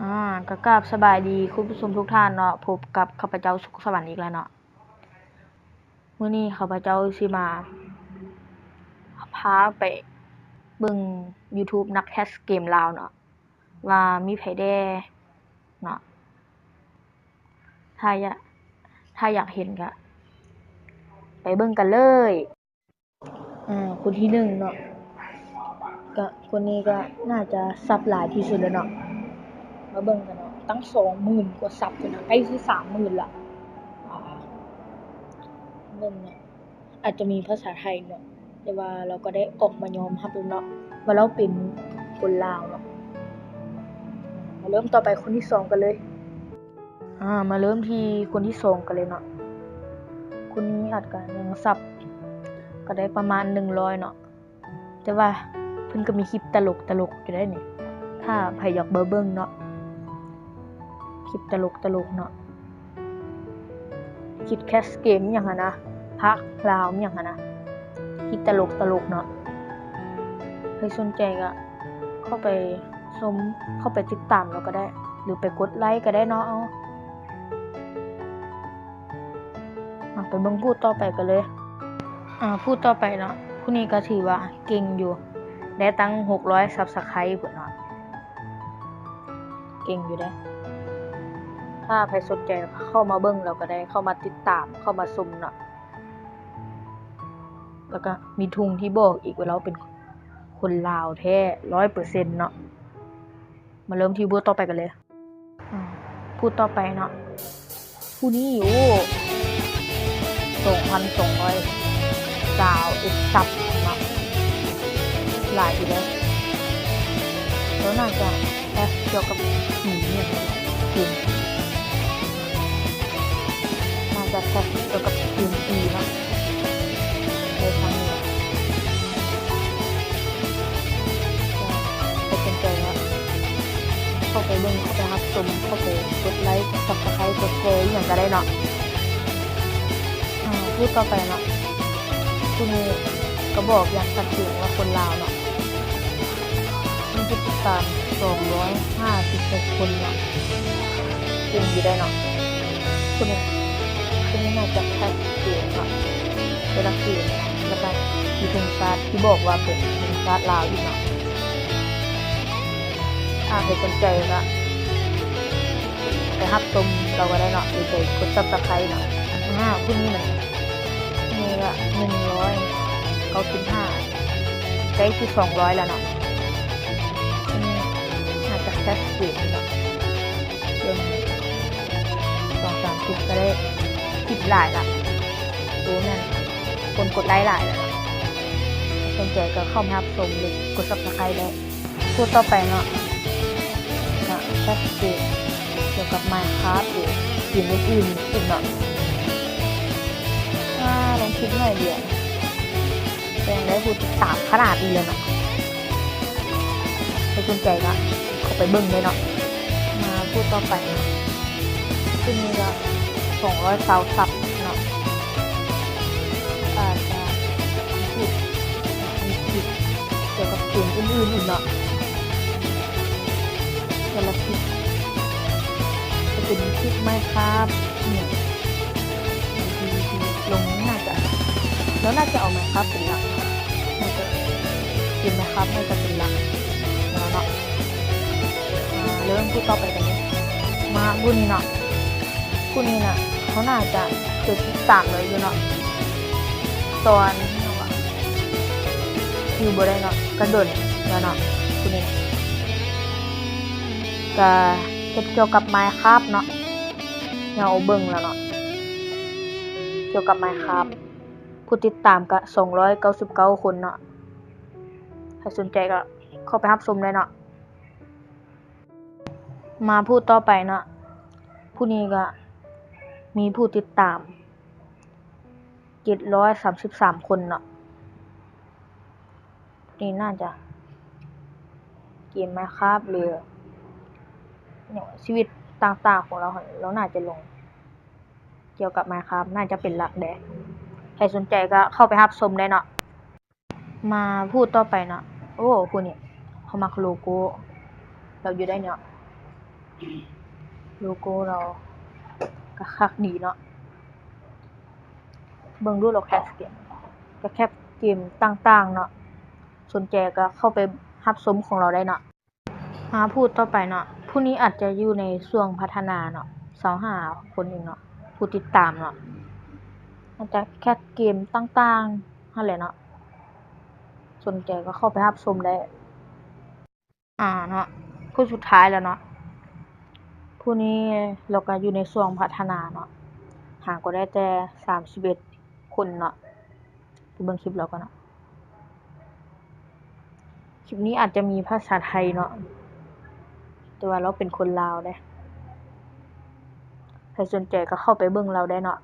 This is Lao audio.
ອາ ກໍກາບສະບາຍດີຄຸນຜູ້ຊົມທຸກທ່ານເນາະ, ພົບກັບຂ້າພະເຈົ້າ ສຸກສະຫວັນ ອີກແລ້ວເນາະ. ມື້ນີ້ຂ້າພະເຈົ້າຊິມາພາໄປເບິ່ງ YouTube ນັກແຄສເກມລາວເນາະ ວ່າມີໃຜແດ່ເນາະ. ຖ້າຢາກ ຖ້າຢາກເຫັນກໍໄປເບິ່ງກັນເລີຍ. ອາ ຄົນທີໜຶ່ງເນາະ ກະຄົນນີ້ກະໜ້າຈະຊັບຫຼາຍທີ່ສຸດແລ້ວເນາະ. ມາເບິ່ງກັນເນາະ ຕັ້ງສອງໝື່ນກວ່າຊັບພຸ້ນນະ, ໃກ້ຊິສາມໝື່ນລະ. ອາ ເບິ່ງເນາະ ອາດຈະມີພາສາໄທເນາະ ແຕ່ວ່າລາວກໍໄດ້ອອກມາຍອມຮັບແລ້ວເນາະ ວ່າລາວເປັນຄົນລາວເນາະ. ມາເລີ່ມຕໍ່ໄປຄົນທີສອງກັນເລີຍ. ອາ ມາເລີ່ມທີ່ຄົນທີສອງກັນເລີຍເນາະ. ຄົນນີ້ອາດກະຍັງຊັບກໍໄດ້ປະມານໜຶ່ງຮ້ອຍເນາະ, ແຕ່ວ່າເພິ່ນກໍມີຄລິບຕະຫຼົກຕະຫຼົກຢູ່ໄດ໋ນີ້ ຖ້າໃຜຢາກມາເບິ່ງເນາະ. ຄລິບຕະຫຼົກຕະຫຼົກເນາະ ຄລິບແຄສເກມອີ່ຫຍັງຫັ້ນນະ ພາກລາວອີ່ຫຍັງຫັ້ນນະ ຄລິບຕະຫຼົກຕະຫຼົກເນາະ. ໃຜສົນໃຈກໍເຂົ້າໄປຊົມ ເຂົ້າໄປຕິດຕາມລາວກໍໄດ້ ຫຼືໄປກົດໄລກໍໄດ້ເນາະ. ເອົາ ມາໄປເບິ່ງຜູ້ຕໍ່ໄປກັນເລີຍ. ອາ ຜູ້ຕໍ່ໄປເນາະ ຜູ້ນີ້ກໍຖືວ່າເກັ່ງຢູ່ ໄດ້ຕັ້ງຫົກຮ້ອຍຊັບສະໄຄຣບພຸ້ນເນາະ. ເກັ່ງຢູ່ເດ້. ຖ້າໃຜສົນໃຈເຂົ້າມາເບິ່ງລາວກໍໄດ້ ເຂົ້າມາຕິດຕາມ ເຂົ້າມາຊົມເນາະ. ແລ້ວກໍມີທຸງທີ່ບອກອີກວ່າລາວເປັນຄົນລາວແທ້ຮ້ອຍເປີເຊັນເນາະ. ມາເລີ່ມທີ່ຜູ້ຕໍ່ໄປກັນເລີຍ. ອາ ຜູ້ຕໍ່ໄປເນາະ ຜູ້ນີ້ ໂອ້ ສອງພັນສອງຮ້ອຍຊາວເອັດຊັບເນາະ ຫຼາຍຢູ່ເດ້. ແລ້ວໜ້າຈະແຄສກ່ຽວກັບເກມອີ່ຫຍັງ ເກມ ໜ້າຈະແຄສກ່ຽວກັບເກມອີເນາະ ໃນທາງນີ້. ໃຜສົນໃຈເນາະ ເຂົ້າໄປເບິ່ງ ເຂົ້າໄປຮັບຊົມ ເຂົ້າໄປກົດໄລ ກົດຊັບສະໄຄຣບ໌ ກົດແຊອີ່ຫຍັງກໍໄດ້ເນາະ. ອາ ຜູ້ຕໍ່ໄປເນາະ ຜູ້ນີ້ກໍບອກຢ່າງຊັດເຈນວ່າຄົນລາວເນາະ. ມີຜູ້ຕິດຕາມສອງຮ້ອຍຫ້າສິບຫົກຄົນເນາະ ເກັ່ງຢູ່ໄດ໋ເນາະ. ຄົນນີ້ ຄົນນີ້ໜ້າຈະແຄສເກມເນາະ ແຕ່ລະເກມ ແລ້ວກະມີທຸງຊາດທີ່ບອກວ່າເປັນທຸງຊາດລາວອີກເນາະ. ຖ້າໃຜສົນໃຈກະໄປຮັບຊົມລາວກໍໄດ້ເນາະ ຫຼືໄປກົດຊັບສະໄຄຣບ໌ເນາະ. ອາ ຜູ້ນີ້ນະ ນີ້ລະໜຶ່ງຮ້ອຍເກົ້າສິບຫ້າ ໃກ້ຊິສອງຮ້ອຍແລ້ວເນາະ. ອືມ ໜ້າຈະແຄສເກມເນາະ ເບິ່ງສອງສາມຄລິບກໍໄດ້ຄລິບຫຼາຍລະ ໂອ້ ແມ່ນຄົນກົດໄລຫຼາຍລະເນາະ. ສົນໃຈກໍເຂົ້າມາຮັບຊົມ ຫຼືກົດຊັບສະໄຄຣບ໌ໄດ້. ຜູ້ຕໍ່ໄປເນາະ ກະແຄສເກມກ່ຽວກັບມາຍຄຣາບ ຫຼືເກມອື່ນໆອີກເນາະ. ອາ ລົງຄລິບໜ້ອຍດຽວ ແຕ່ຍັງໄດ້ຜູ້ຕິດຕາມຂະໜາດນີ້ເລີຍເນາະ. ໃຜສົນໃຈກະເຂົ້າໄປເບິ່ງໄດ້ເນາະ. ມາຜູ້ຕໍ່ໄປເນາະ ຂຶ້ນນີ້ກະສອງຮ້ອຍຊາວຊັບເນາະ. ອາດຈະມີຄລິບ ມີຄລິບກ່ຽວກັບເກມອື່ນໆອີກເນາະ. ແຕ່ລະຄລິບຈະເປັນຄລິບມາຍຄຣາບອີ່ຫຍັງ ທີ່ ທີ່ລົງ ໜ້າຈະ ລາວໜ້າຈະເອົາມາຍຄຣາບເປັນຫຼັກເນາະ. ໜ້າຈະເກມມາຍຄຣາບໜ້າຈະເປັນຫຼັກແລ້ວເນາະ. ອາ ເລີ່ມຜູ້ຕໍ່ໄປກັນເລີຍ. ມາຜູ້ນີ້ເນາະ ຜູ້ນີ້ນະ ເຮົາໜ້າຈະເຄີຍຕິດຕາມລາວຢູ່ເນາະ ຕອນ ຫຍັງຫວະ ຈື່ບໍ່ໄດ້ເນາະ ກະດົນແລ້ວເນາະ. ຜູ້ນີ້ກະເຮັດກ່ຽວກັບມາຍຄຣາບເນາະ ຍາວເບິ່ງແລ້ວເນາະ ກ່ຽວກັບມາຍຄຣາບ. ຜູ້ຕິດຕາມກະສອງຮ້ອຍເກົ້າສິບເກົ້າຄົນເນາະ. ໃຜສົນໃຈກະເຂົ້າໄປຮັບຊົມໄດ້ເນາະ. ມາຜູ້ຕໍ່ໄປເນາະ ຜູ້ນີ້ກະມີຜູ້ຕິດຕາມເຈັດຮ້ອຍສາມສິບສາມຄົນເນາະ. ນີ້ໜ້າຈະເກມມາຍຄຣາບ ຫຼືຫຍັງ ຊີວິດຕ່າງໆຂອງລາວຫັ້ນ ລາວໜ້າຈະລົງກ່ຽວກັບມາຍຄຣາບ ໜ້າຈະເປັນຫຼັກເດ້. ໃຜສົນໃຈກະເຂົ້າໄປຮັບຊົມໄດ້ເນາະ. ມາຜູ້ຕໍ່ໄປເນາະ. ໂອ້ ຜູ້ນີ້ ເຮົາມັກໂລໂກ້ລາວຢູ່ໄດ໋ເນາະ. ໂລໂກ້ລາວກໍຄັກດີເນາະ ເບິ່ງດູລາວແຄສເກມ ກໍແຄສເກມຕ່າງໆເນາະ ສົນໃຈກໍເຂົ້າໄປຮັບຊົມຂອງລາວໄດ້ເນາະ. ມາຜູ້ຕໍ່ໄປເນາະ ຜູ້ນີ້ອາດຈະຢູ່ໃນຊ່ວງພັດທະນາເນາະ ຊາວຫ້າຄົນເອງເນາະ ຜູ້ຕິດຕາມເນາະ ອາດຈະແຄສເກມຕ່າງໆຫັ້ນແຫຼະເນາະ ສົນໃຈກໍເຂົ້າໄປຮັບຊົມໄດ້. ອາ ເນາະ ຜູ້ສຸດທ້າຍແລ້ວເນາະ ຜູ້ນີ້ລາວກໍຢູ່ໃນຊ່ວງພັດທະນາເນາະ ຫາກໍໄດ້ແຕ່ສາມສິບເອັດຄົນເນາະ ໄປເບິ່ງຄລິບລາວກ່ອນເນາະ. ຄລິບນີ້ອາດຈະມີພາສາໄທເນາະ ແຕ່ວ່າລາວເປັນຄົນລາວເດ້ ໃຜສົນໃຈກໍເຂົ້າໄປເບິ່ງລາວໄດ້ເນາະ.